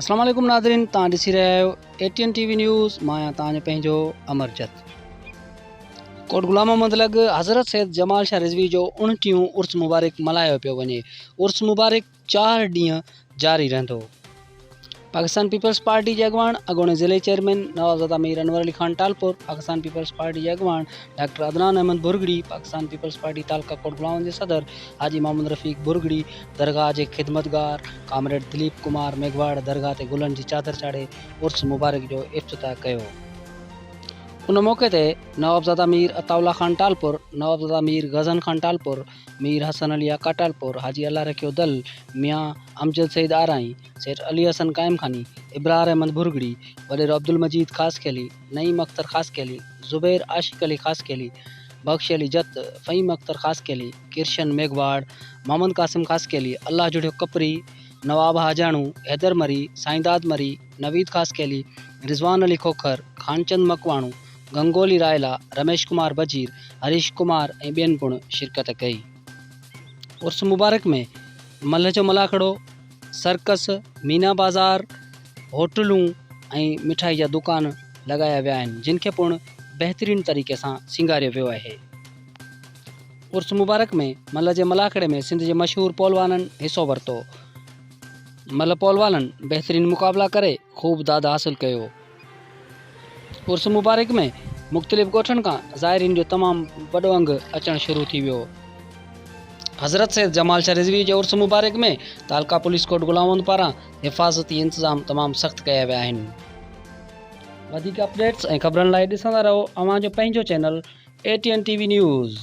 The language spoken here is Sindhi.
اسلام عليڪم ناظرين توهان ڏسي رهيا آهيو A T N T V news مان آهيان توهان جو پنهنجو امر جت ڪوٽ غلام محمد لڳ حضرت سيد جمال شاهه رضوي جو اڻٽيهون عرس مبارڪ ملهايو پيو وڃي عرس مبارڪ چار ڏينهن جاري رهندو. پاڪستان پيپلز پارٽي جي اڳواڻ اڳوڻي ضلعي چيئرمين نوابزاده مير انور علي خان ٽالپر، پاڪستان پيپلز پارٽي جي اڳواڻ doctor Adnan Ahmed Bhurgri, Pakistan peoples party تعلقه ڪوٽ غلام جي صدر حاجي محمد رفيق ڀرڳڙي، درگاهه جي خدمتگار ڪامريڊ دليپ ڪمار ميگهواڙ درگاهه تي گلن جي چادر چاڙهي عرس مبارڪ جو افتتاح ڪيو. ان موقعي تي نوابزاده مير عطاء الله خان ٽالپر، نوابزاده مير غزن خان ٽالپر، مير حسن علي آقا ٽالپر، حاجي الله رکيو دل، ميان امجد سيد آرائين، سيٺ علي حسن قائمخاني، ابرار احمد ڀرڳڙي، وڏيرو عبدالمجيد خاصخيلي، نعيم اختر خاصخيلي، زبير عاشق علي خاصخيلي، بخش علي جت، فهيم اختر خاصخيلي، ڪرشن ميگهواڙ، محمد قاسم خاصخيلي، الله جڙيو ڪپري، نواب حاجاڻو، حيدر مري، سائينداد مري، نويد خاصخيلي، رضوان علي کوکر، خانچند مڪواڻو، گنگولي رائلا، رميش ڪمار بجير، هريش ڪمار ۽ ٻين پڻ شرڪت ڪئي. عرس مبارڪ ۾ ملهه جو ملاکڙو، سرڪس، مينا بازار، هوٽلون ۽ مٺائي جا دڪان لڳايا ويا آهن جن کي پڻ بهترين طريقي سان سينگاريو ويو آهي. عرس مبارڪ ۾ ملهه جي ملاکڙي ۾ سنڌ جي مشهور پهلوانن حصو ورتو. ملهه پهلوانن بهترين مقابلا ڪري خوب داد حاصل ڪيو. عرس مبارڪ ۾ مختلف ڳوٺن کان زائرين جو تمام وڏو انگ اچڻ شروع ٿي ويو. حضرت سيد جمال شاهه رضوي جي عرس مبارڪ ۾ تعلقه پوليس ڪوٽ غلام محمد پاران حفاظتي انتظام تمام سخت ڪيا ويا آهن. وڌيڪ اپڊيٽس ۽ خبرن لاء ڏسندا رهو اوهان جو پنهنجو channel A T N T V news.